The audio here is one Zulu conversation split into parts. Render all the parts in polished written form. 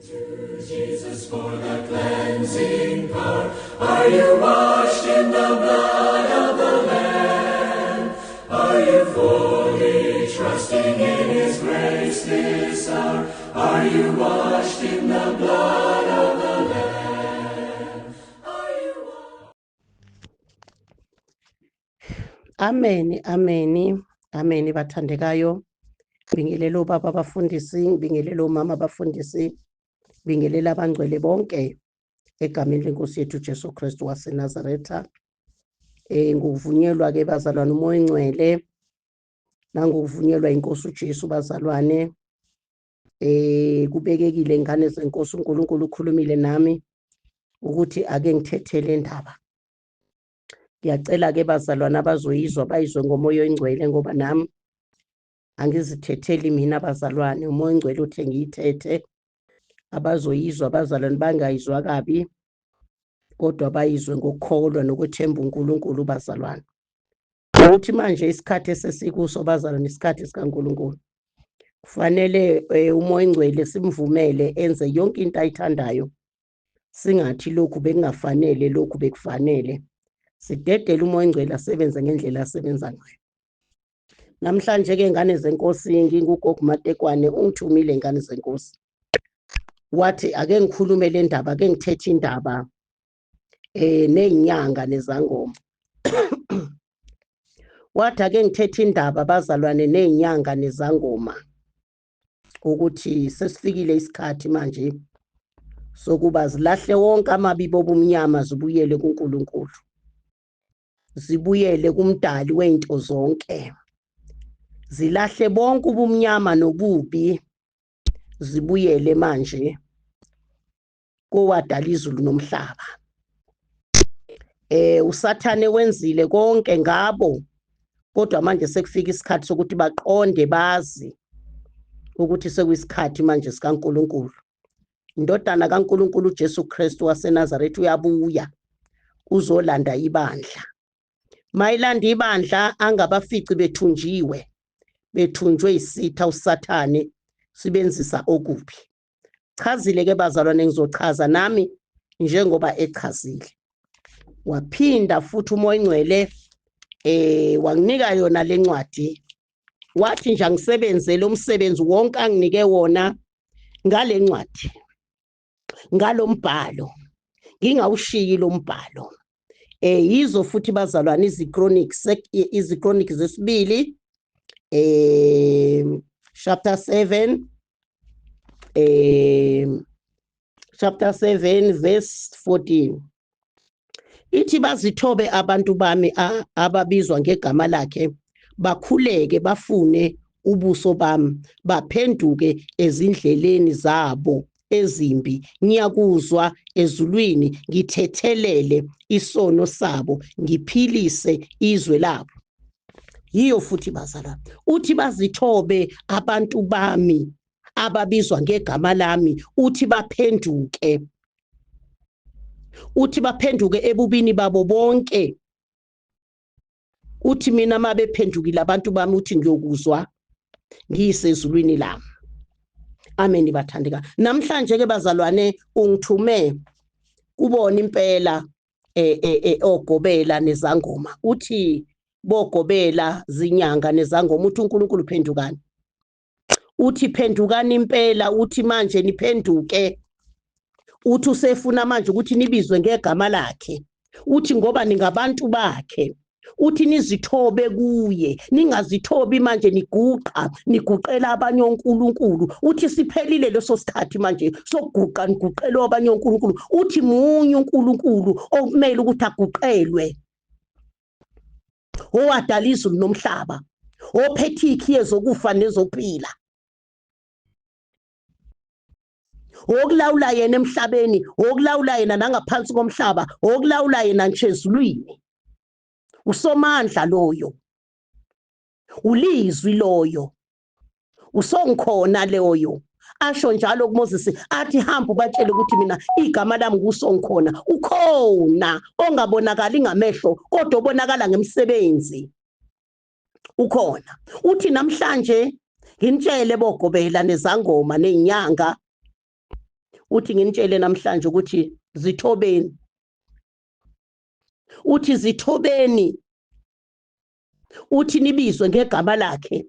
To Jesus for the cleansing power. Are you washed in the blood of the Lamb? Are you fully trusting in His grace this hour? Are you washed in the blood of the Lamb? Are you washed? Amen, amen, amen bathandekayo. Ngibingelela obaba abafundisi, ngibingelela omama abafundisi, ngibingelela abangcwele bonke egameni lenkosi yethu Jesu Kristu waseNazaretha. Ngokuvunyelwa ke bazalwane uMoya oNgcwele nangokuvunyelwa inkosi uJesu bazalwane. Kubekekile ingane zenkosi, uNkulunkulu ukhulumile nami ukuthi ake ngithethele indaba. Ngiyacela ke bazalwane abazoyizwa bayizwe ngoMoya oNgcwele, ngoba nami angizithetheli mina bazalwane, uMoya oNgcwele uthe ngiyithethe. Abazoyizwa bazalwane bangayizwa kabi, kodwa bayizwe ngokukholwa nokwethemba uNkulunkulu bazalwane. Ukuthi manje isikhathi esesikuso bazalwane, isikhathi sikaNkulunkulu. Kufanele uMoya oNgcwele simvumele enze yonke into ayithandayo. Singathi lokhu bekungafanele, lokhu bekufanele. Sidedele uMoya oNgcwele asebenze ngendlela asebenza ngayo. Namhlanje ke ngane zenkosi, nginguGogo Matekwane, ungithumile ngane zenkosi. Wathi ake ngikhulume le ndaba, ake ngithethe indaba nezinyanga nezangoma. Wathi ake ngithethe indaba bazalwane nezinyanga nezangoma, ukuthi sesifikile isikhathi manje sokuba zilahle wonke amabi bobumnyama, zibuyele kuNkulunkulu, zibuyele kumdali wezinto zonke, zilahle bonke ubumnyama nobubi, zibuyele manje kowadala izulu nomhlaba. uSathane wenzile konke ngabo, kodwa manje sekufika isikhathi sokuthi baqonde, bazi ukuthi sekuyisikhathi manje sikaNkulunkulu. Indodana kaNkulunkulu uJesu Kristu waseNazaretha uyabuya uzolanda ibandla. Mayilanda ibandla angabafici bethunjiwe, bethunjwe isitha uSathane sibenzisa okubi. Chazile ke bazalwane, ngizochaza nami njengoba echazile. Waphinda futhi uMoya oNgcwele wanginika yona lencwadi, wathi nje angisebenzele umsebenzi wonke anginike wona ngale ncwadi, ngalombhalo, ngingawushiyi lo mbhalo. Yizo futhi bazalwane iziChronics zesibili, chapter 7, chapter 7 verse 14. Ithi bazithobe abantu bami ababizwa ngegama lakhe, bakhuleke bafune ubuso bami, baphenduke ezindleleni zabo ezimbi, ngiyakuzwa ezulwini, ngithethelele isono sabo, ngiphilise izwe labo. Yiyo futhi bazalwane, uthi bazithobe abantu bami ababizwa ngegama lami, uthi baphenduke, uthi baphenduke ebubini babo bonke. Uthi mina mabephendukile abantu bami, uthi ngiyokuzwa ngiyisezulwini lami. Amen bathandeka. Namhlanje ke bazalwane ungithume kubona impela ogobela nezangoma. Uthi bogobela zinyanga nezangoma, uthi uNkulunkulu phendukani. Uthi phendukani impela, uthi manje niphenduke. Uthi usefuna manje ukuthi nibizwe ngegama lakhe. Uthi ngoba ningabantu bakhe. Uthi nizithobe kuye, ningazithobi manje niguqa, niguqela abanye onkulunkulu. Uthi siphelile leso sikhathi manje sokuguqa niguqele abanye onkulunkulu. Uthi munye uNkulunkulu okumele ukuthi aguqelwe, owadala izulu nomhlaba, ophethe ikhiye zokufa nezokuphila, okulawula yena emhlabeni, okulawula yena nangaphansi komhlaba, okulawula yena nje ezulwini. Usomandla loyo, ulizwi loyo, usongikhona loyo. Asho njalo kuMoses athi hamba ubatshele ukuthi mina igama lami ngusongikhona. Ukhona ongabonakali ngamehlo kodwa obonakala ngemsebenzi, ukhona. Uthi namhlanje nginitshele bogobela nezangoma nezinyanga, Uthi nginitshele namhlanje ukuthi zithobeni. Uthi zithobeni. Uthi nibizwe ngegama lakhe.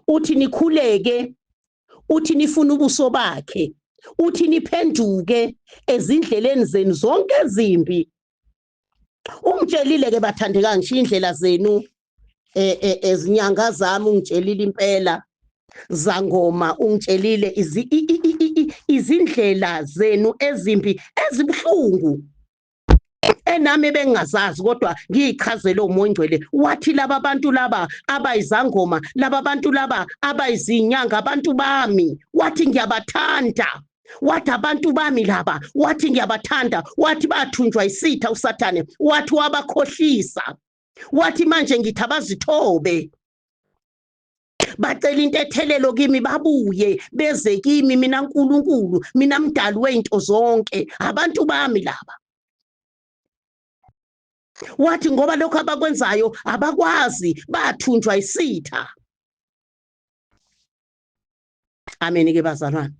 Uthi nikhuleke. Uthi nifune ubuso bakhe. Uthi niphenduke ezindleleni zenu zonke ezimbi. Ungitshelile ke bathandeka ngisho indlela zenu ezinyanga zami ungitshelile impela zangoma ungitshelile izindlela zenu ezimbi ezibuhlungu enami bengingazazi kodwa ngiyichazele uMoya oNgcwele. Wathi laba bantu laba abayizangoma, laba bantu laba abayizinyanga, abantu bami, wathi ngiyabathanda. Wathi abantu bami laba, wathi ngiyabathanda, wathi bathunjwa isitha uSathane, wathi wabakhohlisa. Wathi manje ngithi abazithobe, bacela intethelelo kimi, babuye beze kimi mina Nkulunkulu, mina mdali wezinto zonke, abantu bami laba. Wathi ngoba lokho abakwenzayo abakwazi, bathunjwa isitha. Amen ke bazalwane.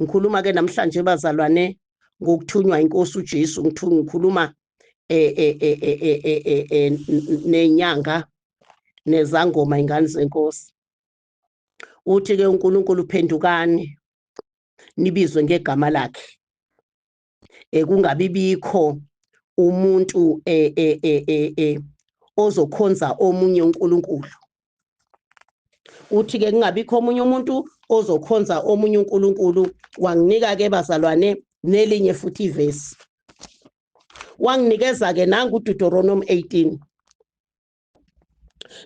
Ngikhuluma ke namhlanje bazalwane ngokuthunywa inkosi uJesu. Ngikhuluma nenyanga nezangoma ingane zenkosi. Uthi ke uNkulunkulu phendukani nibizwe ngegama lakhe, kungabi bikho umuntu ozokhonza omunye uNkulunkulu. Uthi ke kungabikho omunye umuntu ozokhonza omunye uNkulunkulu. Wanginika ke bazalwane nelinye futhi ivesi, wanginikeza ke nangu Deuteronomy 18,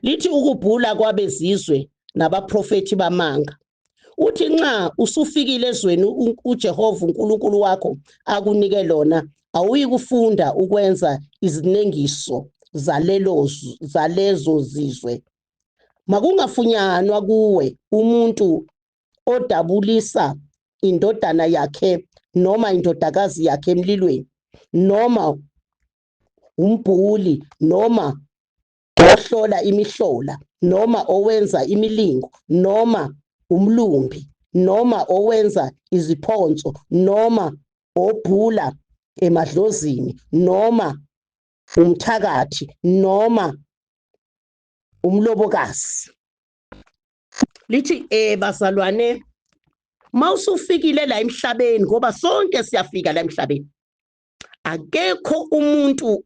lithi ukubhula kwabezizwe nabaprofethi bamanga. Uthi nxa usufikile ezweni uJehova uNkulunkulu wakho akunike lona, awuyikufunda ukwenza izinengiso zalezo zizwe. Makungafunyanwa kuwe umuntu odabulisa indodana yakhe noma indodakazi yakhe emlilweni, noma umbhuli, noma ohlola imihlola, noma owenza imilingo, noma umlumbi, noma owenza iziphonso, noma obhula emadlozini, noma umthakathi, noma umlobokazi. Lithi bazalwane, mawusufikile la emhlabeni, ngoba sonke siyafika la emhlabeni, akekho umuntu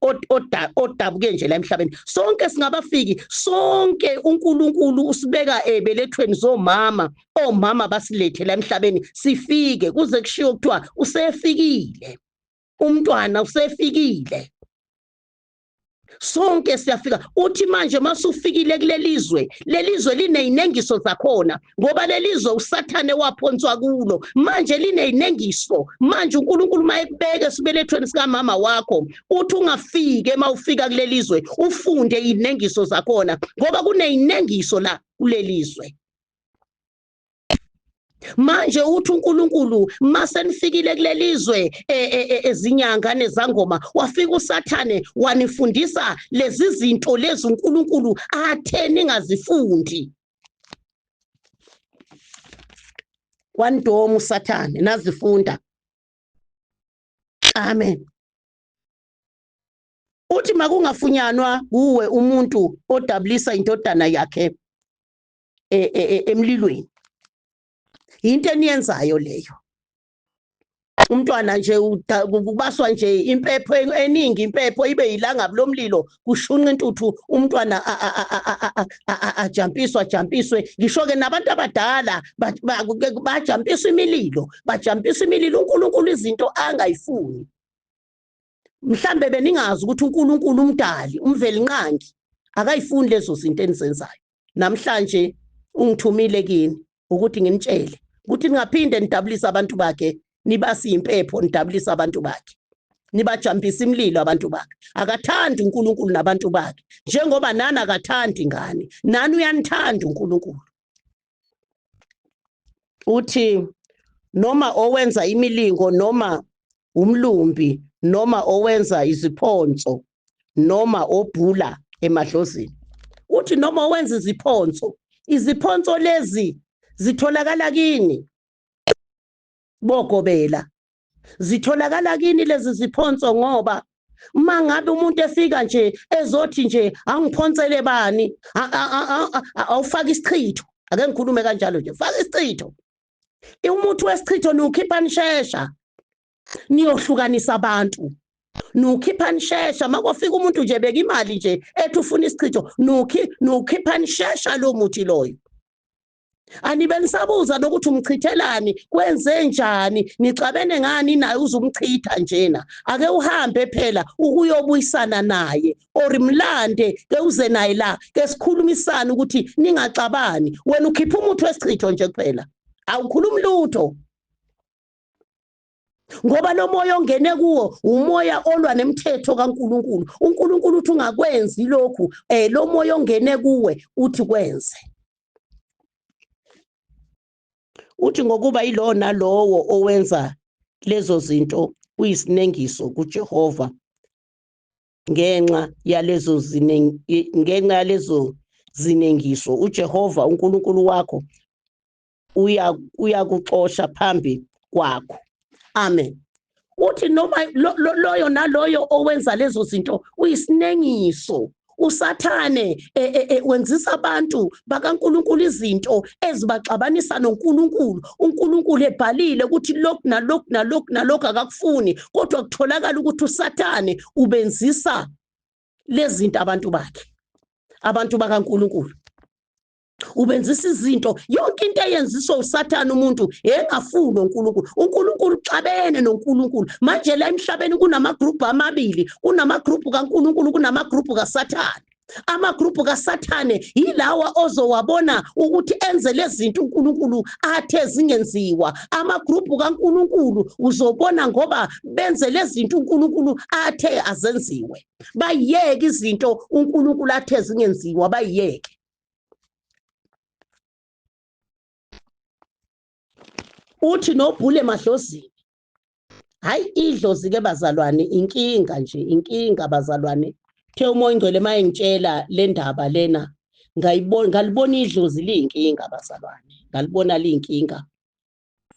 odabuke nje la emhlabeni, sonke singabafiki, sonke uNkulunkulu usibeka ebelethweni zomama, omama basilethe la emhlabeni sifike, kuze kushiwo kuthiwa usefikile umntwana, usefikile. Sonke siyafika. Uthi manje masufikile kulelizwe, lelizwe lineyinengiso zakhona, ngoba lelizwe uSathane waphonswa kulo, manje lineyinengiso. Manje uNkulunkulu mayekubeke esibelethweni sikamama wakho, uthi ungafike mawufika kulelizwe ufunde inengiso zakhona, ngoba kuneyinengiso la kulelizwe. Manje uthi uNkulunkulu masenifikile kulelizwe ezinyanga nezangoma, wafika uSathane wanifundisa lezi zinto lezi uNkulunkulu athe ningazifundi. Wanidoma uSathane nazifunda. Amen. Uthi makungafunyanwa kuwe umuntu odabulisa indodana yakhe emlilweni. Into eniyenzayo leyo. Umntwana nje kubaswa nje impepho eningi, impepho ibe yilangabi lomlilo, kushunqa intuthu, umntwana ajampiswe, ajampiswe. Ngisho ke nabantu abadala bajampiswa imililo, bajampiswa imililo. uNkulunkulu izinto angayifuni. Mhlambe beningazi ukuthi uNkulunkulu umdali, umvelinqangi, akayifuni lezo zinto enizenzayo. Namhlanje ungithumile kini ukuthi nginitshele ukuthi ningaphinde nidabulise abantu bakhe, nibasi impepho, nidabulise abantu bakhe, nibajampisa imililo abantu bakhe. Akathandi uNkulunkulu nabantu bakhe, njengoba nani akathandi ngani, nani uyanithanda uNkulunkulu. Uthi noma owenza imilingo, noma umlumbi, noma owenza iziphonso, noma obhula emadlozini. Uthi noma owenza iziphonso, iziphonso lezi zitholakala kini. Bogobela zitholakala kini lezi ziphonso, ngoba mangabe umuntu efika nje ezothi nje angiphonsele bani, awufaka isichitho. Ake ngikhulume kanjalo nje, faka isichitho. Umuthi wesichitho niwukhipha nishesha, niyohlukanisa abantu. Niwukhipha nishesha makofika umuntu nje beka imali nje ethi ufuna isichitho, niwukhipha nishesha lo muthi loyo. Anibe nisabuza nokuthi umchithelani, kwenze njani, nixabene ngani naye uzumchitha njena. Ake uhambe phela ukuyobuyisana naye, or mlande ke uze naye la ke sikhulumisane ukuthi ningaxabani. Wena ukhipha umuthi wesichitho nje kuphela, awukhulumi lutho, ngoba lo moya ongene kuwo umoya olwa nemithetho kaNkuluNkulu. uNkulunkulu uthi ungakwenzi lokhu, lo moya ongene kuwe uthi kwenze. Uthi ngokuba yilona lowo owenza lezo zinto uyisinengiso kuJehova, ngenxa yalezo zinengiso uJehova uNkulunkulu wakho uyakuxosha phambi kwakho. Amen. Uthi noma loyo naloyo owenza lezo zinto uyisinengiso. uSathane wenzisa abantu bakaNkulunkulu izinto ezibaxabanisa noNkulunkulu. uNkulunkulu ebhalile ukuthi lokhu nalokhu nalokhu nalokhu akakufuni, kodwa kutholakala ukuthi uSathane ubenzisa lezi zinto abantu bakhe, abantu bakaNkulunkulu. Ubenzisa izinto, yonke into eyenziswa uSathane umuntu engafuni uNkulunkulu. uNkulunkulu uxabene noNkulunkulu. Manje la emhlabeni kunama-group amabili, kunama-group kaNkulunkulu, kunama-group kaSathane. Ama-group kaSathane yilawa ozowabona ukuthi enze lezi zinto uNkulunkulu athe zingenziwa. Ama-group kaNkulunkulu uzobona ngoba benze lezi zinto uNkulunkulu athe azenziwe. Bayiyeke izinto uNkulunkulu athe zingenziwa, bayiyeke. Uthi nobhule emadlozini. Hayi, idlozi ke bazalwane inkinga nje, inkinga bazalwane. The uMoya oNgcwele mayengitshela le ndaba lena, ngayibona, ngalibona idlozi liyinkinga bazalwane, ngalibona liyinkinga.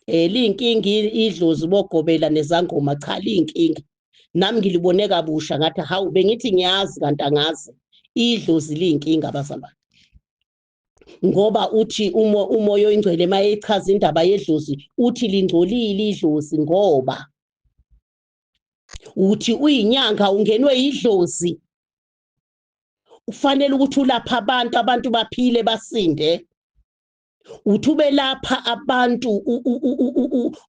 Liyinkinga idlozi bogobela nezangoma, cha liyinkinga. Nami ngilibone kabusha ngathi hawu, bengithi ngiyazi kanti angazi. Idlozi liyinkinga bazalwane. Ngoba uthi uMoya oNgcwele mayechaza indaba yedlozi, uthi lingcolile idlozi, ngoba uthi uyinyanga ungenwe idlozi, ufanele ukuthi ulapha abantu, abantu baphile basinde. Uthi ubelapha abantu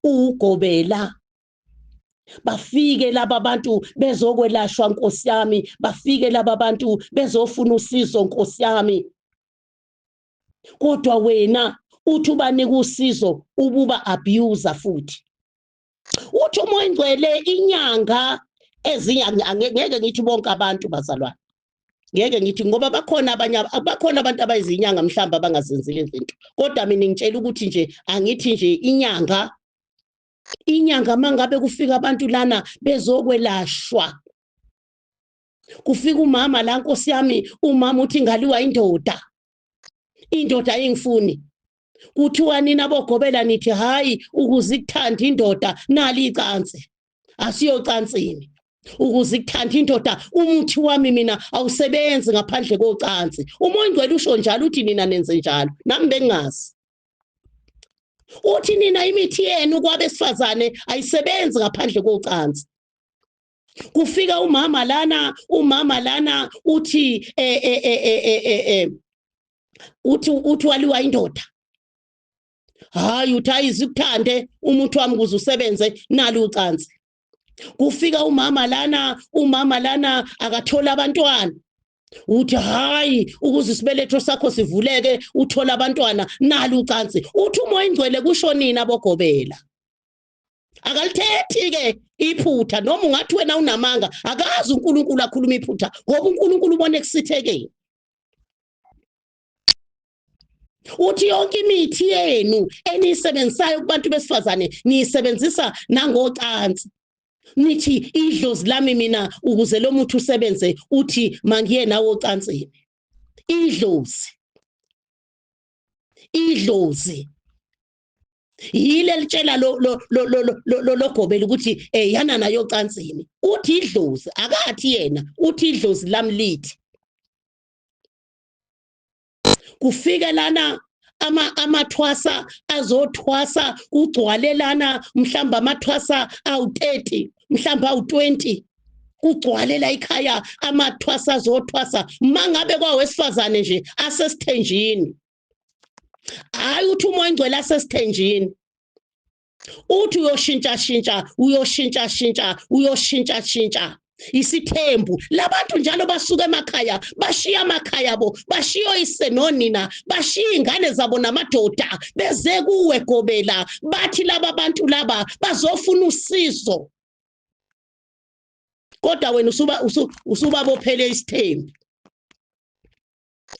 ugobela, bafike laba abantu bezokwelashwa Nkosi yami, bafike laba bantu bezofuna usizo Nkosi yami. Kodwa wena uthi ubanika usizo ububa abuser futhi. Uthi uMoya oNgcwele inyanga ezinye, ngeke ngithi bonke abantu bazalwane, ngeke ngithi, ngoba bakhona abanye, bakhona abantu abayizinyanga mhlawumbe abangazenzile izinto, kodwa mina ngitshela ukuthi nje angithi nje inyanga, inyanga mangabe kufika abantu lana bezokwelashwa, kufika umama la Nkosi yami, umama uthi ngaliwa indoda, indoda ayingifuni. Kuthiwa nina bogobela nithi hayi, ukuze ikuthande indoda nali icansi, asiyocansini. Ukuze ikuthande indoda umuthi wami mina awusebenzi ngaphandle kocansi. UMoya oNgcwele usho njalo, uthi nina nenze njalo, nami bengingazi. Uthi nina imithi yenu kwabesifazane ayisebenzi ngaphandle kocansi. Kufika umama lana, umama lana uthi uthi waliwa indoda. Hayi, uthi ayizikuthande umuthi wami ukuze usebenze nali ucansi. Kufika umama lana, umama lana akathola abantwana. Uthi hayi, ukuze isibeletho sakho sivuleke uthola abantwana nali ucansi. Uthi uMoya oNgcwele kusho nina bogobela. Akalithethi ke iphutha, noma ungathi wena unamanga, akazi uNkulunkulu akhuluma iphutha, ngoba uNkulunkulu ubona ekusithekeni. Uthi yonke imithi yenu eniyisebenzisayo kubantu besifazane niyisebenzisa nangocansi. Nithi idlozi lami mina ukuze lo muthi usebenze, uthi mangiye nawo ocansini. Idlozi, idlozi. Yile litshela lo lo lo lo lo logobela ukuthi yana nayo ocansini. Uthi idlozi, akathi yena, uthi idlozi lami lithi. Kufike lana amathwasa azothwasa, kugcwale lana mhlamba amathwasa awu-30 mhlamba awu-20, kugcwale la ikhaya amathwasa azothwasa. Mangabe kwawesifazane nje asesithenjini, hayi uthi umoya ongcwele asesithenjini, uthi uyoshintsha shintsha, uyoshintsha shintsha, uyoshintsha shintsha isithembu. Labantu njalo basuka emakhaya, bashiya amakhaya abo, bashiya oyise nonina, bashiya ingane zabo namadoda, beze kuwe gobela, bathi laba bantu laba bazofuna usizo, kodwa wena usubabophele isithembu.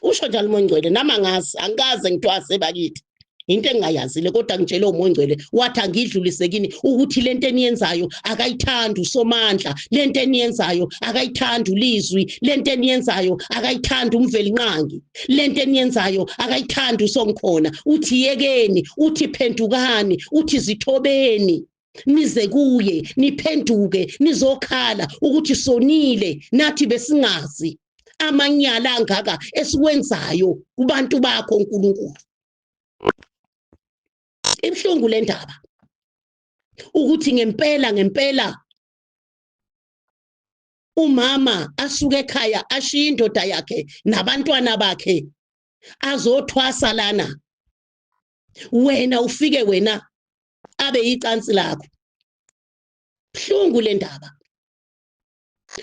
Usho njalo umoya ongcwele. Nami angazi, angikaze ngithwase bakithi, into engingayazile, kodwa ngitshele umoya ongcwele wathi angidlulise kini ukuthi lento eniyenzayo akayithandi uSomandla, lento eniyenzayo akayithandi ulizwi, lento eniyenzayo akayithandi uMvelinqangi, lento eniyenzayo akayithandi uSonkhona. Uthi yekeni, uthi phendukani, uthi zithobeni, nize kuye, niphenduke, nizokhala ukuthi sonile, nathi besingazi amanyala angaka esiwenzayo kubantu bakho uNkulunkulu. Ibuhlungu le ndaba ukuthi ngempela ngempela umama asuke ekhaya ashiye indoda yakhe nabantwana bakhe azothwasa lana, wena ufike wena abe icansi lakho. Buhlungu le ndaba.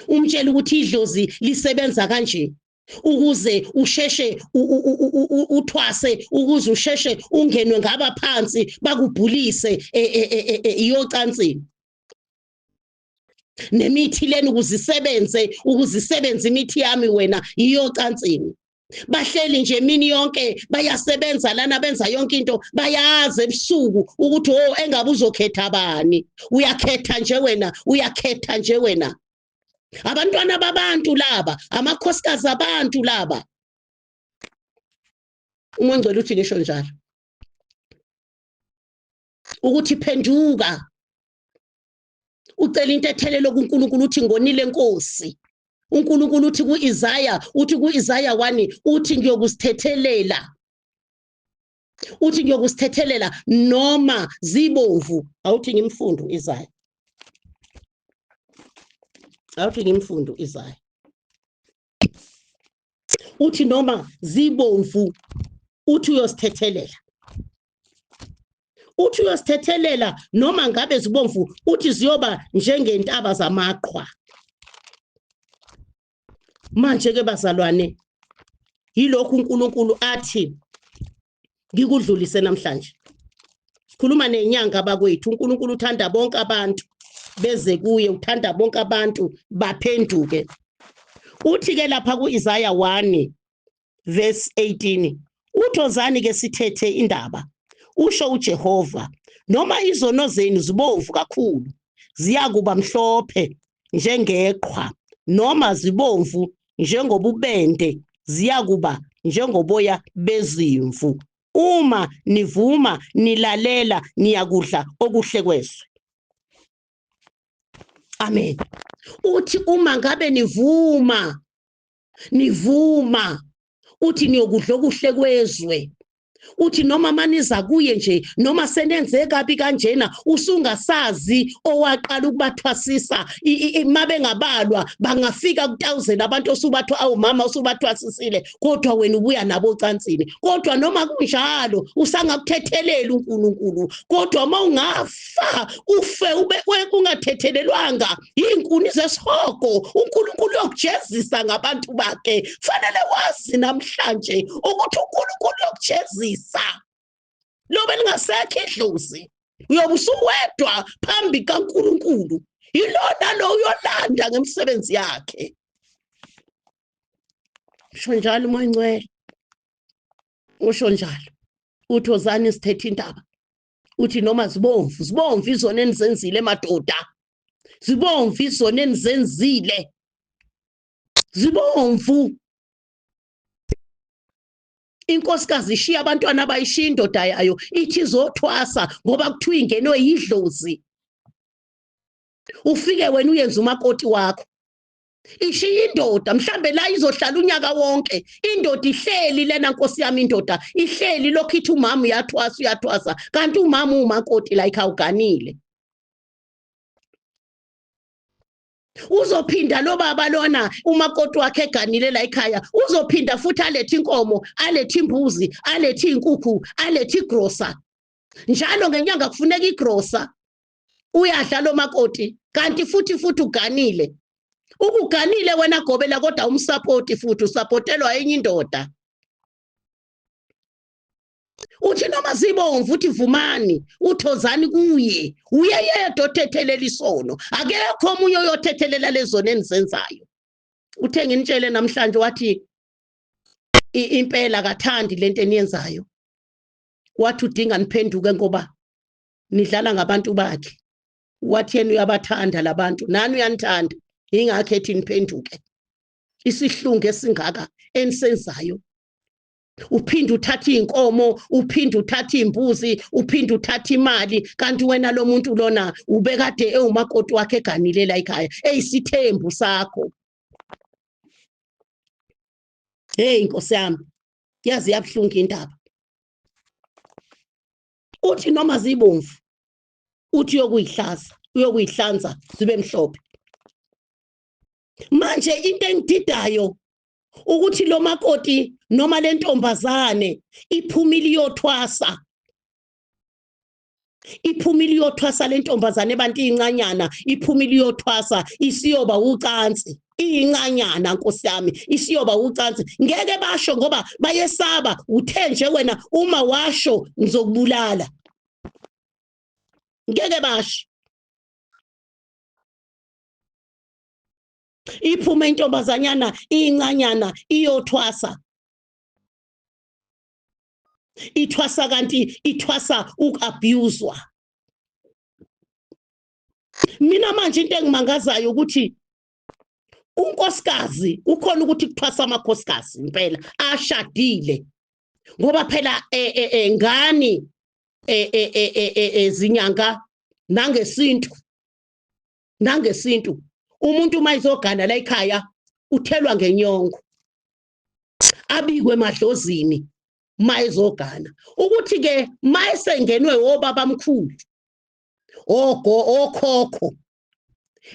Umtshela ukuthi idlozi lisebenza kanje ukuze usheshe uthwase, ukuze usheshe ungenwe ngabaphansi bakubhulise iyocansini. Nemithi lena ukuze isebenze, ukuze isebenze imithi yami wena iyocansini. Bahleli nje emini yonke bayasebenza lana, benza yonke into, bayazi ebusuku ukuthi oh engabe uzokhetha bani. Uyakhetha nje wena, uyakhetha nje wena. Abantwana babantu laba, amakhosikazi abantu laba. Umoya ongcwele uthi ngisho njalo ukuthi phenduka, ucela intethelelo kuNkulunkulu, uthi ngonile Nkosi. uNkulunkulu uthi kuIsaya, uthi kuIsaya 1, uthi ngiyokusithethelela, uthi ngiyokusithethelela noma zibomvu. Awuthi ngimfunde uIsaya, awuthi ngimfunde uIsaya, uthi noma zibomvu, uthi uyosithethelela, uthi uyosithethelela noma ngabe zibomvu, uthi ziyoba njengentaba zamaqhwa. Manje ke bazalwane, yilokhu uNkulunkulu athi ngikudlulise namhlanje. Sikhuluma nenyanga bakwethu, uNkulunkulu uthanda bonke abantu beze kuye, uthanda bonke abantu baphenduke. Uthi ke lapha kuIsaya 1 verse 18, uthozani ke sithethe indaba, usho uJehova, noma izono zenu zibomvu kakhulu ziyakuba mhlophe njengeqhwa, noma zibomvu njengobubende ziyakuba njengoboya bezimvu. Uma nivuma nilalela, niyakudla okuhle kwezwe. Amen. Uthi uma ngabe nivuma, nivuma, uthi niyokudla okuhle kwezwe. Uthi noma maniza kuye nje, noma senenze kabi kanjena, usungasazi owaqala ukubathwasisa, mabengabalwa bangafika ku1000 abantu osubathwa, awumama osubathwasisile, kodwa wena ubuya nabo ocansini. Kodwa noma kunjalo usangakuthethelela uNkulunkulu, kodwa uma ungafa ufe ube ungathethelelwanga inkuni zesihogo, uNkulunkulu uyokujezisa ngabantu bakhe. Fanele wazi namhlanje ukuthi uNkulunkulu uyokujezisa. Lobe lingasekho idlozi, uyobe usuwedwa phambi kaNkulunkulu. Yilona lo uyolanda ngemisebenzi yakhe. Usho njalo uMoya Ongcwele, usho njalo. Uthi ozani sithethe indaba, uthi noma zibomvu, zibomvu izona enizenzile madoda, zibomvu izona enizenzile, zibomvu. Inkosikazi ishiya abantwana abayishiya indoda yayo ithi izothwasa ngoba kuthiwa ingenwe yidlozi. Ufike wena uyenza umakoti wakho. Ishiya indoda mhlambe la izohlala unyaka wonke. Indoda ihleli lena nkosi yami, indoda ihleli lokhu ithi umama uyathwasa uyathwasa, kanti umama umakoti like awuganile. Uzophinda lo baba lona umakoti wakhe eganile la ekhaya, uzophinda futhi alethe inkomo, alethe imbuzi, alethe inkukhu, alethe igrosa. Njalo ngenyanga kufuneka igrosa. Uyadla lo makoti kanti futhi futhi uganile. Ukuganile wena gobela, kodwa umsupport futhi usapotelwa enye indoda. Uthi noma zibomvu uthi vumani, uthozani kuye, uye yedwa othethelela isono, akekho omunye oyothethelela lezona enizenzayo. Uthe nginitshele namhlanje wathi impela kathandi lento eniyenzayo, wathi udinga niphenduke ngoba nidlala ngabantu bakhe. Wathi yena uyabathanda labantu, nani uyanithanda, ingakho ethi niphenduke. Isihlungu esingaka enisenzayo, uphinde uthathe iy'nkomo, uphinde uthathe iy'mbuzi, uphinde uthathe imali, kanti wena lo muntu lona ubekade ewumakoti wakhe eganile la ekhaya, eyisithembu sakho. Hey nkosi yami, yazi yabuhlungu indaba. Uthi noma zibomvu, uthi uyokuyihlaza, uyokuyihlanza zibe mhlophe. Manje into engididayo ukuthi lo makoti noma le ntombazane iphumile iyothwasa, iphumile iyothwasa le ntombazane abantu incanyana, iphumile iyothwasa isiyoba ucansi, iyincanyana nkosi yami, isiyoba ucansi. Ngeke basho ngoba bayesaba, uthe nje wena uma washo ngizokubulala. Ngeke basho. Iphume intombazanyana iyincanyana iyothwasa, ithwasa kanti ithwasa uku-abuzwa. Mina manje into engimangazayo ukuthi unkosikazi kukhona ukuthi kuthwasa amakhosikazi impela ashadile, ngoba phela ngani zinyanga nangesintu, nangesintu umuntu uma izogana la ekhaya uthelwa ngenyongo, abikwe emadlozini uma ezogana, ukuthi ke uma esengenwe obabamkhulu ogo okhokho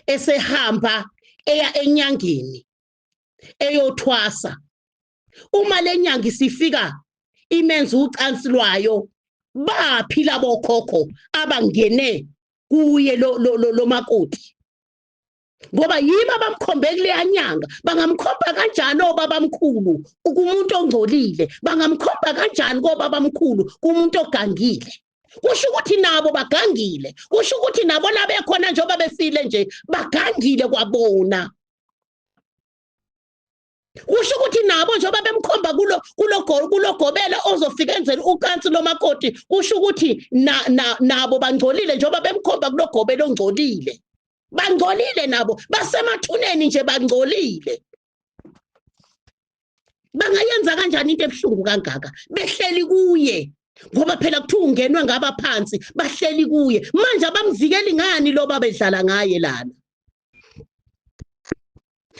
esehamba eya enyangeni eyothwasa, uma lenyanga isifika imenza ucansi lwayo, baphi labo khokho abangene kuye lo makoti? Ngoba yibo abamkhombe kuleya nyanga. Bangamkhomba kanjani obabamkhulu kumuntu ongcolile? Bangamkhomba kanjani kobabamkhulu kumuntu ogangile? Kusho ukuthi nabo bagangile, kusho ukuthi nabo labekhona njengoba befile nje bagangile kwabona. Kusho ukuthi nabo njengoba bemkhomba kulogobela ozofika enzela ucansi lomakoti, kusho ukuthi nabo bangcolile njengoba bemkhomba kulogobela ongcolile. Bangcolile nabo, basemathuneni nje bangcolile. Bangayenza kanjani into ebuhlungu kangaka behleli kuye? Ngoba phela kuthiwa ungenwe ngabaphansi, bahleli kuye. Manje abamvikeli ngani lo babedlala ngaye lana?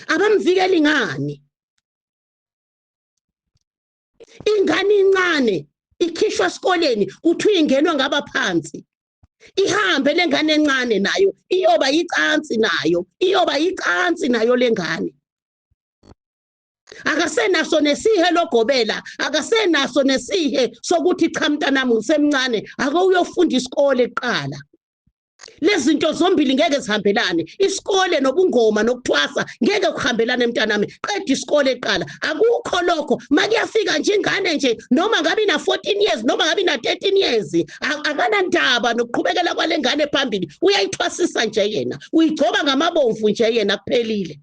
Abamvikeli ngani? Ingane incane ikhishwa esikoleni kuthiwa ingenwe ngabaphansi, ihambe lengane encane nayo iyoba icansi nayo, iyoba icansi nayo lengane. Akasenaso nesihe logobela, akasenaso nesihe sokuthi cha mntanami usemncane, ake uyofunda isikole kuqala. Lezi zinto zombili ngeke zihambelane, isikole nobungoma nokuthwasa ngeke kuhambelane mntanami, qeda isikole kuqala. Akukho lokho, makuyafika nje ingane nje noma ngabe ina 14 years noma ngabe ina 13 years, akanandaba nokuqhubekela kwale ngane phambili, uyayithwasisa nje yena, uyigcoba ngamabomvu nje yena, kuphelile.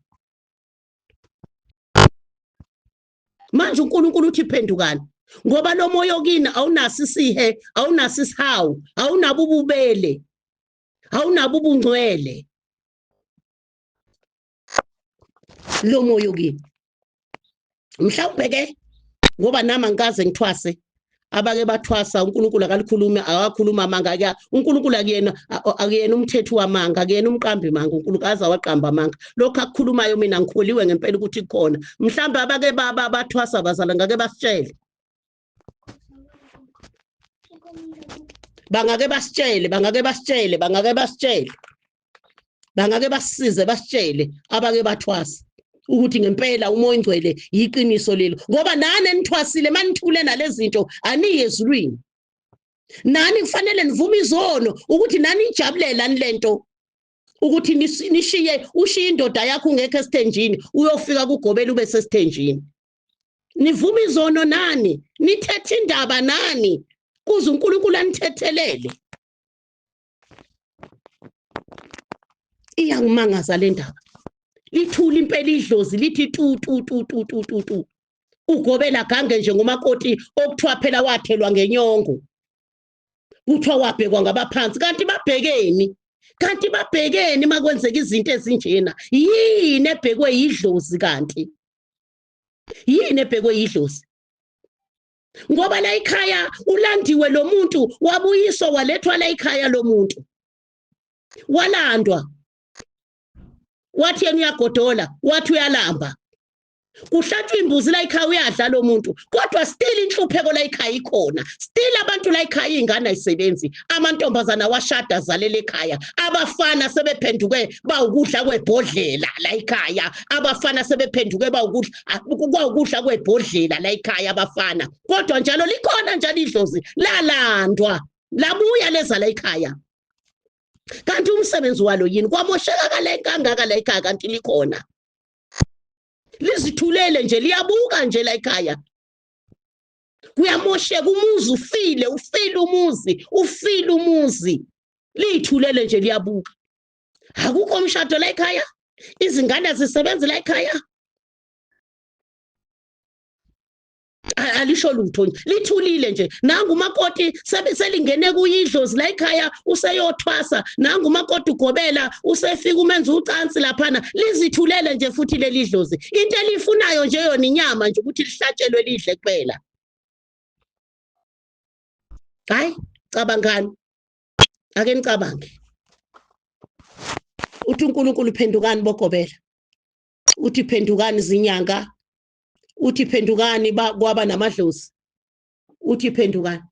Manje uNkulunkulu uthi phendukani, ngoba lo moya okini awunaso isihe, awunaso isihawu, awunabo ububele, awunabo ubungcwele. Lo moya okini mhlawumbe ke Ngoba nami angikaze ngithwase. Abake bathwasa uNkulunkulu akalikhulumi, akakhuluma amanga ke uNkulunkulu. Akuyena umthetho wamanga, akuyena umqambi manga uNkulunkulu, aze waqamba amanga. Lokho akukhulumayo mina ngikholiwe ngempela ukuthi kukhona. Mhlawumbe abake bathwasa bazala ngake basitshele, bangake basitshele, bangake basitshele, bangake basitshele, bangake basisize basitshele abake bathwasa ukuthi ngempela uMoya oNgcwele yiqiniso lelo. Ngoba nani enithwasile manithule nalezinto aniye ezulwini. Nani kufanele nivume izono ukuthi nani nijabulela lento ukuthi nishiye, ushiye indoda yakho ungekho esithenjini, uyofika kugobela ube sesithenjini. Nivume izono nani, nithethe indaba nani, kuze uNkulunkulu anithethelele. Iyangimangaza le ndaba. Lithula impela idlozi lithi tu tu tu tu tu tu tu. Ugobela gange nje ngomakoti okuthiwa phela wathelwa ngenyongo, kuthiwa wabhekwa ngabaphansi. Kanti babhekeni? Kanti babhekeni makwenzeka izinto ezinjena? Yini ebhekwe yidlozi kanti? Yini ebhekwe yidlozi? Ngoba la ekhaya ulandiwe lo muntu, wabuyiswa walethwa la ekhaya lo muntu, walandwa, wathi yena uyagodola, wathi uyalamba, kuhlatshwa imbuzi la ekhaya, uyadla lo muntu, kodwa still inhlupheko la ekhaya ikhona. Still abantu la ekhaya, iy'ngane ayisebenzi, amantombazana washada azalela ekhaya, abafana sebephenduke bawukudla kwebhodlela la ekhaya, abafana sebephenduke bawukudla kwebhodlela la ekhaya abafana. Kodwa njalo likhona njalo idlozi, lalandwa labuya leza la ekhaya. Kanti umsebenzi walo yini? Kwamosheka kale kangaka la ekhaya, kanti likhona, lizithulele nje, liyabuka nje la ekhaya. Kuyamosheka umuzi, ufile, ufile umuzi, ufile umuzi, liyithulele nje liyabuka. Akukho umshado la ekhaya, izingane azisebenzi la ekhaya, alisho lutho nje, lithulile nje. Nangu umakoti selingene kuyidlozi la ekhaya, useyothwasa. Nangu umakoti ugobela usefika umenza ucansi laphana, lizithulele nje futhi leli dlozi. Into elifunayo nje yona inyama nje, ukuthi lihlatshelwe lidle kuphela. Hayi, cabangani, ake nicabange. Uthi uNkulunkulu phendukani bogobela, uthi phendukani zinyanga, uthi phendukani kwaba namadlozi, uthi phendukani.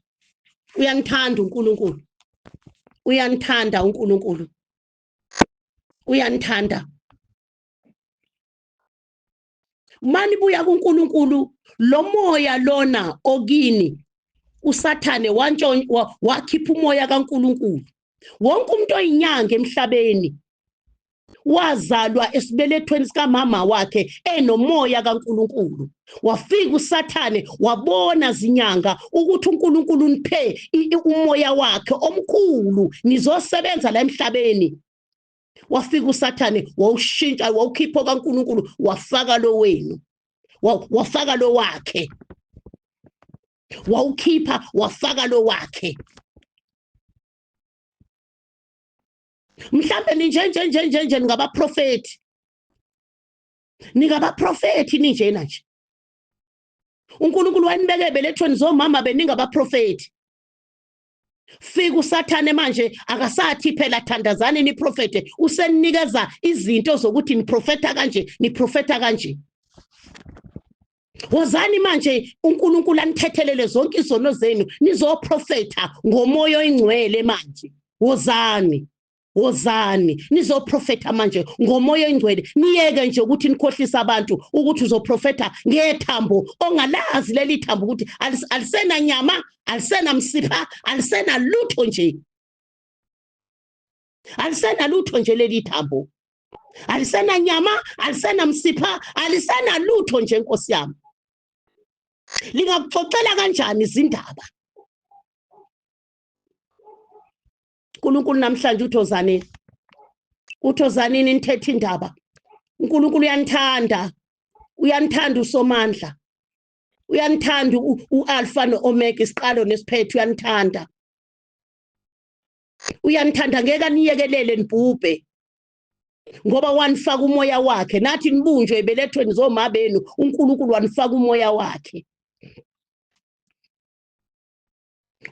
Uyanithanda uNkulunkulu, uyanithanda uNkulunkulu, uyanithanda. Mani buya kuNkulunkulu, lo moya lona okini uSathane wakhipha umoya kaNkulunkulu. Wonke umuntu oyinyanga emhlabeni wazalwa esibelethweni sikamama wakhe enomoya kaNkulunkulu. Wafika uSathane wabona zinyanga ukuthi uNkulunkulu uniphe umoya wakhe omkhulu, nizosebenza la emhlabeni. Wafika uSathane wawushintsha, wawukhipha kaNkulunkulu, wafaka lo wenu, wafaka lo wakhe, wawukhipha wafaka lo wakhe. Mhlambe ninje nje nje nje nje ningabaprofeti, ningabaprofeti ninjena nje. uNkulunkulu wanibeke ebelethweni zomama beningabaprofeti. Fika uSathane manje akasathi phela thandazani niprofete, usenikeza izinto zokuthi niprofeta kanje, niprofeta kanje. Wozani manje uNkulunkulu anithethelele zonke izono zenu, nizoprofeta ngomoya oyingcwele manje. Wozani, wozani nizoprofetha manje ngomoya oyingcwele. Niyeke nje ukuthi nikhohlise abantu ukuthi uzoprofetha ngethambo ongalazi leli thambo ukuthi alisena nyama, alisena msipha, alisena lutho nje, alisena lutho nje leli thambo, alisena nyama, alisena msipha, alisena lutho nje. Nkosi yami, lingakuxoxela kanjani izindaba? uNkulunkulu namhlanje uthozanini, uthozanini nithethe indaba. uNkulunkulu uyanithanda, uyanithanda uSomandla, uyanithanda uAlpha noOmega, isiqalo nesiphetho, uyanithanda, uyanithanda. Ngeke aniyekelele nibhubhe, ngoba wanifaka umoya wakhe. Nathi nibunjwe ebelethweni zoma benu, uNkulunkulu wanifaka umoya wakhe.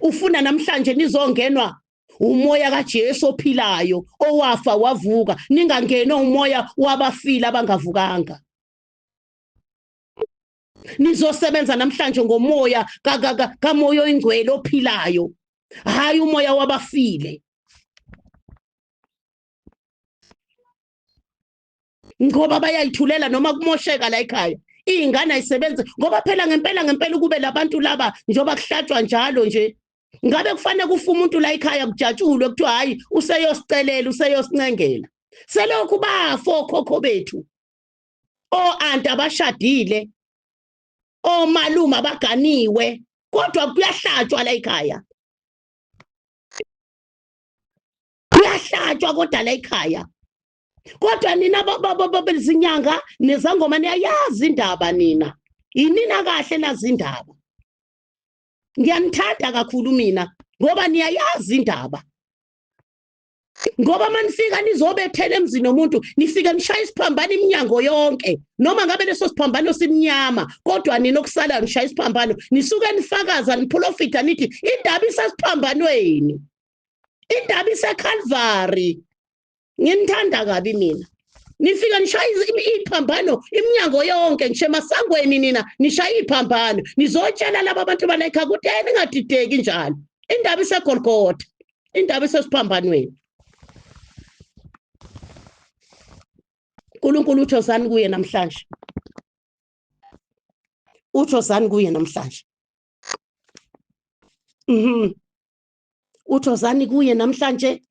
Ufuna namhlanje nizongenwa umoya kaJesu ophilayo owafa wavuka, ningangenwa umoya wabafile abangavukanga. Nizosebenza namhlanje ngomoya kamoya oyingcwele ophilayo, hayi umoya wabafile. Ngoba bayayithulela noma kumosheka la ekhaya, iy'ngane ayisebenzi. Ngoba phela ngempela ngempela ukube labantu laba njengoba kuhlatshwa njalo nje, ngabe kufanele kufe umuntu la ekhaya kujatshulwe kuthiwa hhayi useyosicelela useyosincengela. Selokhu bafa okhokho bethu, o-anti abashadile, omalume abaganiwe, kodwa kuyahlatshwa la ekhaya. Kuyahlatshwa kodwa la ekhaya. Kodwa nina bezinyanga nezangoma niyayazi indaba nina. Yinina kahle nazi indaba. Ngiyanithanda kakhulu mina ngoba niyayazi indaba. Ngoba manifika nizobethela emzini womuntu, nifike nishaya isiphambano iminyango yonke, noma ngabe leso siphambano simnyama, kodwa nina okusalayo nishaya isiphambano, nisuke nifakaza niprofita nithi indaba isesiphambanweni, indaba iseCalvary. Nginithanda kabi mina. Nifika nishaya iphambano iminyango yonke, ngisho emasangweni nina nishaya iphambano, nizotshela laba abantu bala ekhaya ukuthi ningadideki njalo. Indaba iseGolgotha, indaba isesiphambanweni. uNkulunkulu utsho zani kuye namhlanje, utsho zani kuye namhlanje. Utsho zani kuye namhlanje,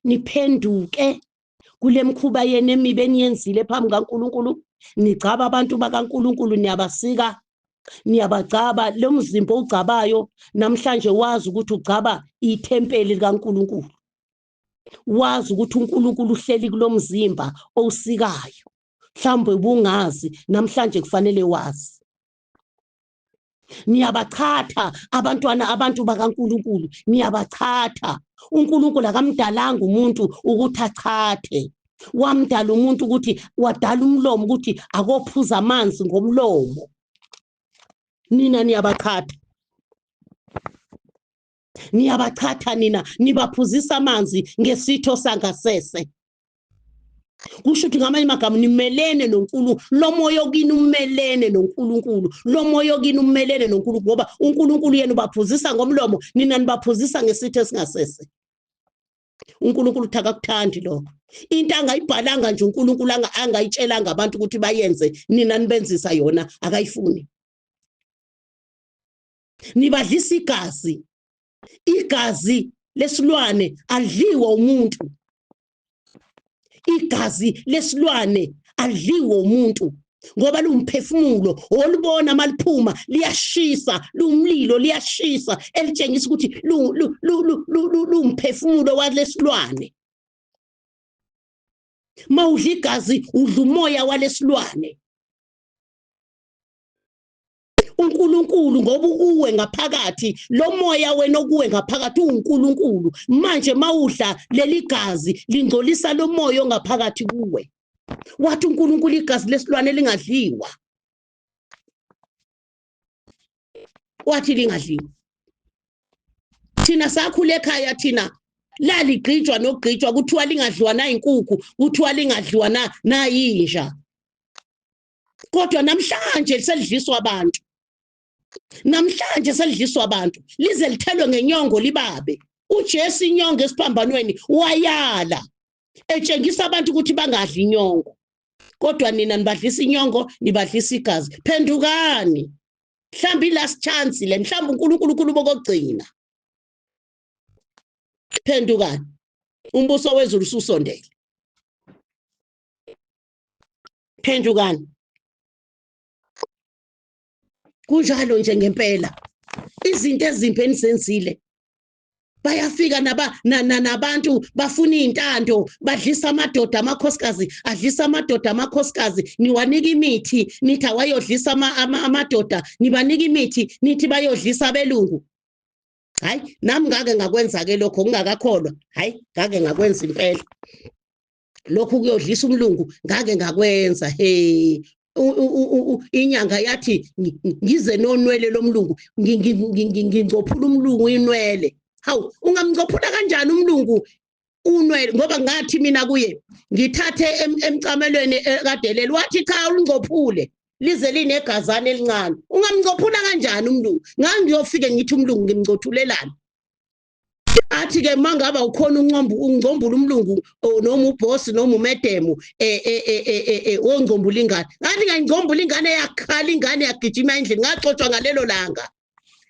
niphenduke kule mkhuba yenu emibi eniyenzile phambi kaNkulunkulu. Nigcaba abantu bakaNkulunkulu, niyabasika, niyabagcaba. Lo mzimba owugcabayo namhlanje wazi ukuthi ugcaba ithempeli likaNkulunkulu, wazi ukuthi uNkulunkulu uhleli kulo mzimba owusikayo. Mhlawumbe ubungazi, namhlanje kufanele wazi. Niyabachatha abantwana, abantu bakaNkulunkulu, niyabachatha. uNkulunkulu akamdalanga umuntu ukuthi achathe, wamdala umuntu ukuthi wadala umlomo ukuthi akophuza amanzi ngomlomo. Nina niyabachatha, niyabachatha nina, nibaphuzisa amanzi ngesitho sangasese. Kusho ukuthi ngamanye amagama nimelene noNkulunkulu. Lo moya okini umelene noNkulunkulu, lo moya okini umelene noNkulunkulu, ngoba uNkulunkulu yena ubaphuzisa ngomlomo, nina nibaphuzisa ngesitho esingasese. uNkulunkulu uthi akakuthandi lokho. Into angayibhalanga nje uNkulunkulu angayitshelanga abantu ukuthi bayenze, nina nibenzisa yona, akayifuni. Nibadlisa igazi, igazi lesilwane alidliwa umuntu, igazi lesilwane alidliwa umuntu, ngoba lumphefumulo olubona maliphuma liyashisa, lumlilo liyashisa, elitshengisa ukuthi lumphefumulo walesilwane. Mawudla igazi udla umoya walesilwane. uNkulunkulu ngoba ukuwe ngaphakathi, lo moya wena okuwe ngaphakathi uNkulunkulu. Manje mawudla leli gazi lingcolisa lo moya ongaphakathi kuwe. Wathi uNkulunkulu igazi lesilwane lingadliwa, wathi lingadliwa. Thina sakhula ekhaya thina laligqitshwa nokugqitshwa, kuthiwa lingadliwa nayinkukhu, kuthiwa lingadliwa nayinja. Kodwa namhlanje selidliswa abantu, namhlanje selidliswa abantu, lize lithelwe ngenyongo libabe. uJesu inyongo esiphambanweni wayala, etshengisa abantu ukuthi bangadli inyongo, kodwa nina nibadlisa inyongo, nibadlisa igazi. Phendukani, mhlawumbe i-last chance le, mhlawumbe uNkulunkulu ukhuluma okokugcina. Phendukani, umbuso wezulu ususondele. Phendukani. Kunjalo nje ngempela, izinto ezimbi enizenzile. Bayafika nabantu bafuna iy'ntando, badlisa amadoda amakhosikazi, adlisa amadoda amakhosikazi. Niwanika imithi nithi awayodlisa amadoda, nibanika imithi nithi bayodlisa abelungu. Hayi, nami ngake ngakwenza-ke lokho ngingakakholwa. Hayi, ngake ngakwenza impela lokhu kuyodlisa umlungu, ngake ngakwenza. He, Inyanga yathi ngize nonwele lomlungu, ngingcophula umlungu inwele. Hawu, ungamngcophula kanjani umlungu unwele? Ngoba ngathi mina kuye ngithathe emcamelweni kadelele, wathi cha ulungcophule lize linegazana elincane. Ungamngcophula kanjani umlungu? Ngangiyofike ngithi umlungu ngimngcothulelani? Athi ke mangaba ukhona uncombu ungcombula umlungu noma uboss noma umedemu ongcombula ingane. Ngathi ngayingcombula ingane, yakhala ingane, yagijima endlini. Ngaxotshwa ngalelo langa,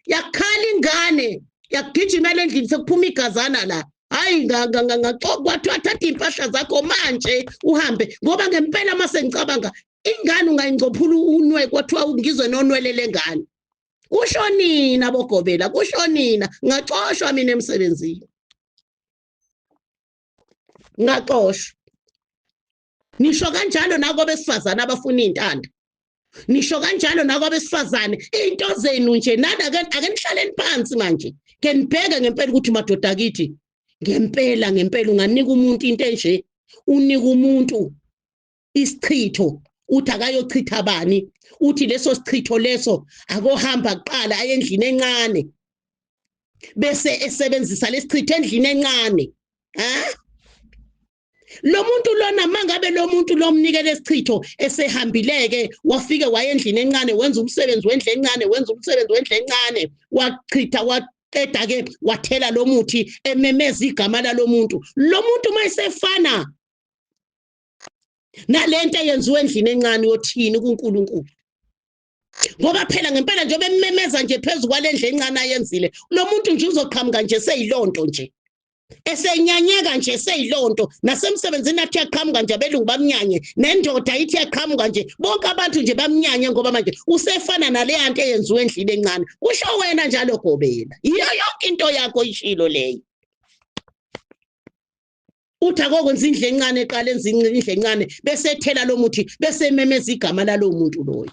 yakhala ingane, yagijima endlini, sekuphuma igazana la. Hayi, kwathiwa thatha iy'mpahla zakho manje uhambe, ngoba ngempela mase ngicabanga ingane ungayingcophula unwe, kwathiwa ngizwe nonwele lengane. Kusho nina bogobela, kusho nina. Ngaxoshwa mina emsebenzini, ngaxoshwa. Nisho kanjalo nakwabesifazane abafuna iy'ntando, nisho kanjalo nakwabesifazane into zenu nje. Nani ake nihlaleni phansi manje, ke nibheke ngempela ukuthi madoda akithi, ngempela ngempela unganika umuntu into enje, unika umuntu isichitho, uthi akayochitha bani, uthi leso sichitho leso akohamba kuqala aye endlini encane, bese esebenzisa lesichitho endlini encane. Ha, lo muntu lona, mangabe lo muntu lomnikele lesichitho esehambileke, wafike waye endlini encane, wenza umsebenzi wendle encane, wenza umsebenzi wendle encane, wachitha, waqeda ke, wathela lo muthi, ememeza igama lalo muntu. Lo muntu mayisefana nalento eyenziwe endlini encane, yothini kuNkulunkulu? Ngoba phela ngempela njengoba ememeza nje phezu kwalendle encane ayenzile, lo muntu nje uzoqhamuka nje seyilonto nje, esenyanyeka nje seyilonto. Nasemsebenzini athi yaqhamuka nje, abelungu bamnyanye, nendoda ithi yaqhamuka nje, bonke abantu nje bamnyanye, ngoba manje usefana naleya nto eyenziwe endlini encane. Kusho wena njalo gobela, yiyo yonke into yakho ishilo leyo. Uthi akokwenza indlu encane, eqala enza indlu encane, bese ethela lo muthi, bese ememeza igama lalowo muntu loyo.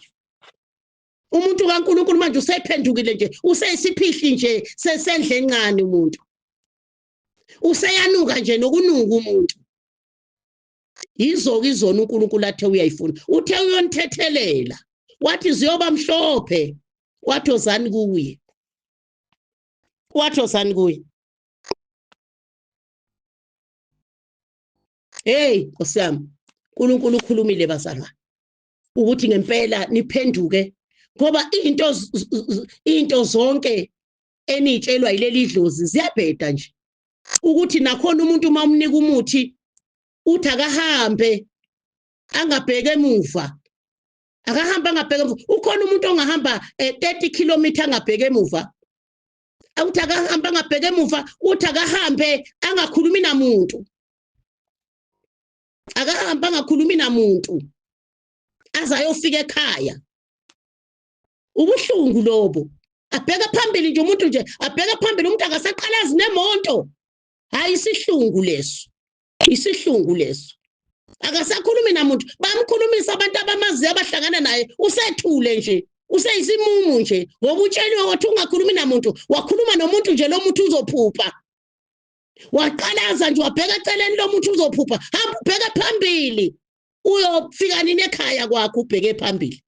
Umuntu kaNkulunkulu manje usephendukile nje, useyisiphihli nje sesendle encane, umuntu useyanuka nje nokunuka umuntu. Yizo-ke izona uNkulunkulu athe uyayifuna, uthe uyonithethelela, wathi ziyoba mhlophe, wathi ozani kuye, wathi ozani kuye. Hey Nkosi yami, uNkulunkulu ukhulumile bazalwane ukuthi ngempela niphenduke, ngoba into zonke enitshelwa yileli dlozi ziyabheda nje. Ukuthi nakhona umuntu uma umnika umuthi, uthi akahambe angabheke emuva, akahambe angabheke emuva. Ukhona umuntu ongahamba 30 km angabheke emuva? Uthi akahambe angabheke emuva, uthi akahambe angakhulumi namuntu, akahambe angakhulumi namuntu aze ayofika ekhaya. Ubuhlungu lobo. Abheka phambili nje umuntu nje, abheka phambili umuntu, akasaqalazi nemonto. Hayi, isihlungu leso, isihlungu leso. Akasakhulumi namuntu, bamkhulumisa abantu abamaziyo abahlangana naye, usethule nje, useyisimumu nje, ngoba utsheliwe wathi ungakhulumi namuntu. Wakhuluma nomuntu nje, lo muntu uzophupha. Waqalaza nje, wabheka eceleni, lo muntu uzophupha. Hamba ubheke phambili, uyofika nini ekhaya kwakho ubheke phambili?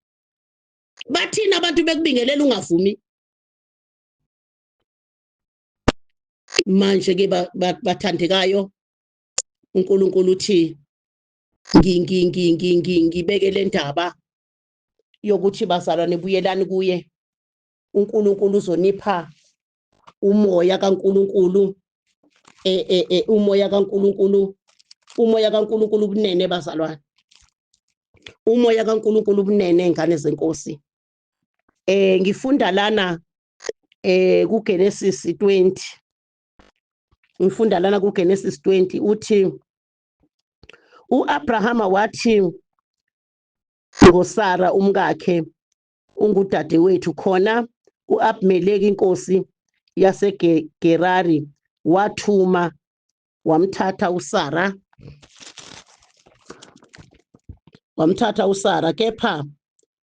Bathini abantu bekubingelela ungavumi? Manje ke bathandekayo, uNkulunkulu uthi ngibeke le ndaba yokuthi bazalwane buyelani kuye. uNkulunkulu uzonipha umoya kaNkulunkulu, umoya kaNkulunkulu, umoya kaNkulunkulu ubunene bazalwane, umoya kaNkulunkulu ubunene, ingane zenkosi. Ngifunda lana kuGenesis 20, ngifunda lana kuGenesis 20, uthi uAbrahama wathi ngoSara umkakhe, "Ungudadewethu." Khona uAbimeleki inkosi yaseGerari wathuma wamthatha uSara, wamthatha uSara. Kepha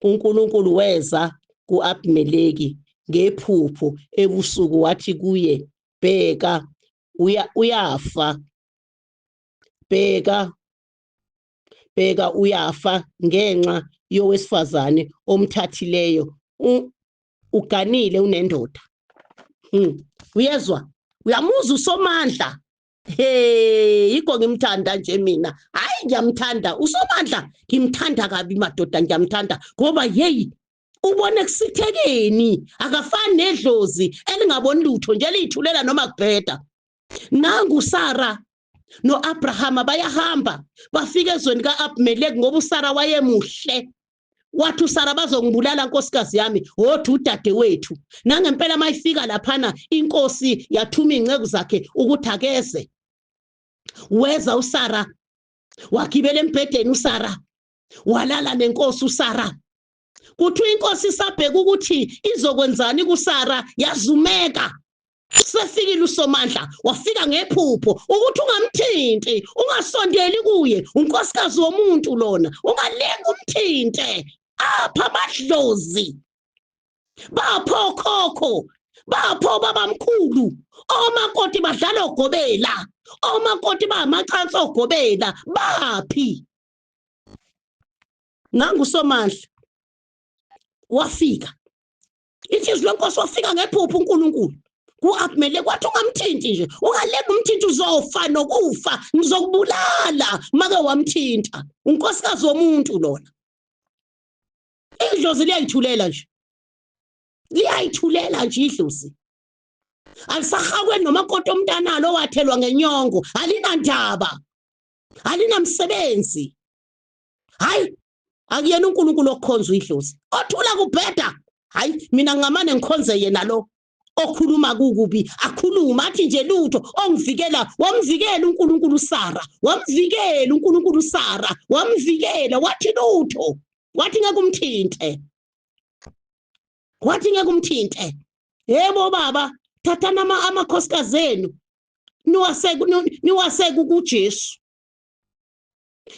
uNkulunkulu weza kuAbimeleki ngephupho ebusuku, wathi kuye, "Bheka, uyafa, bheka, bheka, uyafa ngenxa yowesifazane omthathileyo uganile unendoda. Uyezwa, uyamuzwa uSomandla. Hey, yikho ngimthanda nje mina. Hayi, ngiyamthanda uSomandla, ngimthanda kabi madoda, ngiyamthanda ngoba yeyi ubone kusithekeni, akafani nedlozi elingaboni lutho nje liyithulela noma kubheda. Nangu Sara noAbrahama bayahamba bafika ezweni kaAbimeleki ngoba uSara wayemuhle. Wathi uSara bazongibulala nkosikazi yami, wothi udadewethu. Nangempela mayifika laphana inkosi yathuma inceku zakhe ukuthi akeze. Weza uSara, wagibela embhedeni uSara, walala nenkosi uSara. Kuthiwa inkosi isabheka ukuthi izokwenzani kuSara, yazumeka. Sefikile uSomandla, wafika ngephupho ukuthi ungamthinti, ungasondeli kuye, unkosikazi womuntu lona, ungalengi umthinte. Apha amadlozi, bapho okhokho, bapho babamkhulu, omakoti badlala ogobela, omakoti bamacansi ogobela, baphi? Nangu uSomandla wafika, ithi lenkosi wafika ngephupho uNkulunkulu ku-Abimeleki, wathi ungamthinti nje, ungalengi umthinti, uzofa nokufa, ngizokubulala make wamthinta. Unkosikazi womuntu lona. Idlozi liyayithulela nje, liyayithulela nje idlozi, alisahakwe nomakoti omntanalo owathelwa ngenyongo, alinandaba, alinamsebenzi. Hayi, akuyena uNkulunkulu okukhonza idlozi othula kubheda. Hayi, mina ngingamane ngikhonze yena lo okhuluma kukubi, akhuluma athi nje lutho, ongivikela. Wamvikela uNkulunkulu uSara, wamvikela uNkulunkulu uSara, wamvikela, wathi lutho, wathi ngeke umthinte, wathi ngeke umthinte. Yebo baba, thathana amakhosikazi enu niwaseke kuJesu,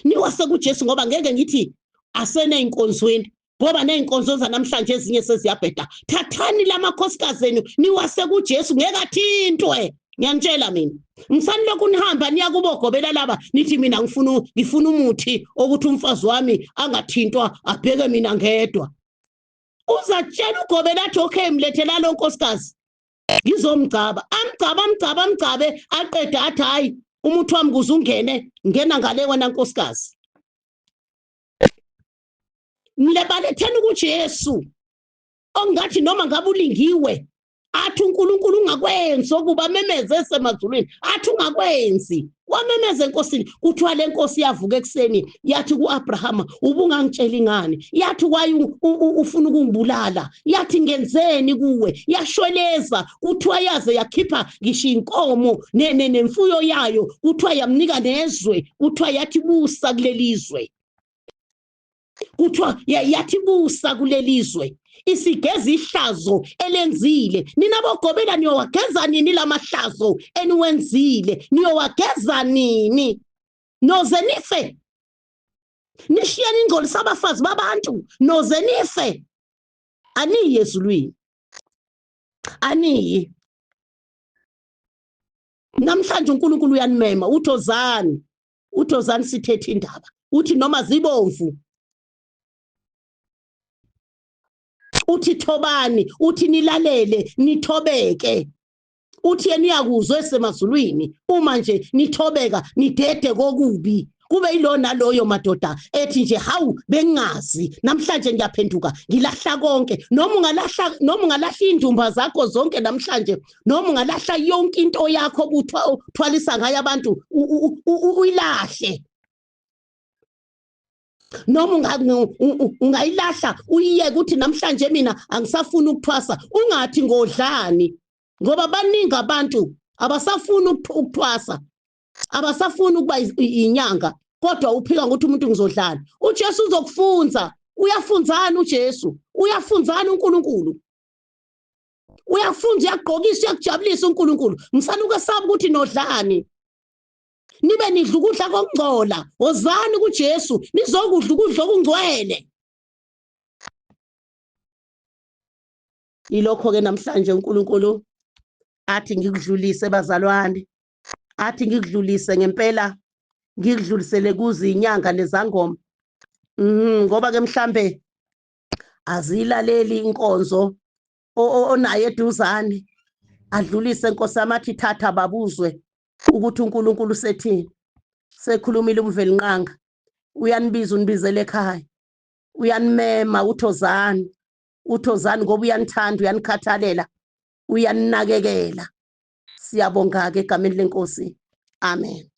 niwase kuJesu, ngoba ngeke ngithi aseneyinkonzweni, ngoba ney'nkonzo zanamhlanje ezinye seziyabheda. Thathani lamakhosikazi enu niwase kuJesu, ngeke athintwe. Ngiyanitshela mina, ngisani lokhu nihamba niya kubogobela laba, nithi mina ngifuna umuthi okuthi umfazi wami angathintwa, abheke mina ngedwa. Uzatshela ugobela athi okay, mlethela lo nkosikazi ngizomgcaba, amgcaba, amgcaba, amgcabe, aqede athi hayi umuthi wami kuze ungene, ngena ngale wena nkosikazi. Nilebaletheni kuJesu ongathi noma ngabe ulingiwe athi uNkulunkulu ungakwenzi okuba memeze esemazulwini, athi ungakwenzi, wamemeza enkosini. Kuthiwa le nkosi yavuka ekuseni yathi ku-Abrahama, ubungangitsheli ngani? Yathi waye ufuna ukungibulala, yathi ngenzeni kuwe? Yashweleza. Kuthiwa yaze yakhipha ngisho inkomo nemfuyo yayo, kuthiwa yamnika nezwe, kuthiwa yathi busa kulelizwe, kuthiwa yathi busa kulelizwe. Isigeza ihlazo elenzile. Nina bogobela niyowageza nini lamahlazo eniwenzile? Niyowageza nini? Noze nife, nishiyeni ingcolisa abafazi babantu, noze nife. Aniyi ezulwini, aniyi. Namhlanje uNkulunkulu uyanimema, uthozani, uthozani sithethe indaba, uthi noma zibomvu, uthi thobani, uthi nilalele, nithobeke, uthi yena uyakuzwa esemazulwini uma nje nithobeka, nidede kokubi. Kube yilo naloyo madoda ethi nje hawu bengingazi, namhlanje ngiyaphenduka, ngilahla konke. Noma ungalahla, noma ungalahla indumba zakho zonke namhlanje, noma ungalahla yonke into yakho obuthwalisa ngayo abantu, uyilahle, noma ungayilahla uyiyeke ukuthi namhlanje mina angisafuni ukuthwasa, ungathi ngodlani, ngoba baningi abantu abasafuni ukuthwasa, abasafuni ukuba inyanga, kodwa uphika ngokuthi umuntu ngizodlala. uJesu uzokufunza. Uyafunzana uJesu, uyafunzana uNkulunkulu, uyafunza, uyagqokisa, uyakujabulisa uNkulunkulu. Msana ukwesaba ukuthi nodlani, nibe nidla ukudla kokungcola. Wozani kuJesu nizokudla ukudla okungcwele. Yilokho ke namhlanje uNkulunkulu athi ngikudlulise bazalwane, athi ngikudlulise ngempela, ngikudlulisele kuzo inyanga nezangoma. Ngoba ke mhlambe azilaleli inkonzo onayo eduzane, adlulise Nkosi yami, athi thatha babuzwe ukuthi uNkulunkulu sethini. Sekhulumile uMvelinqanga, uyanibiza, unibizela ekhaya, uyanimema, uthozani, uthozani, ngoba uyanithanda, uyanikhathalela, uyaninakekela. Siyabonga ke egameni lenkosi, amen.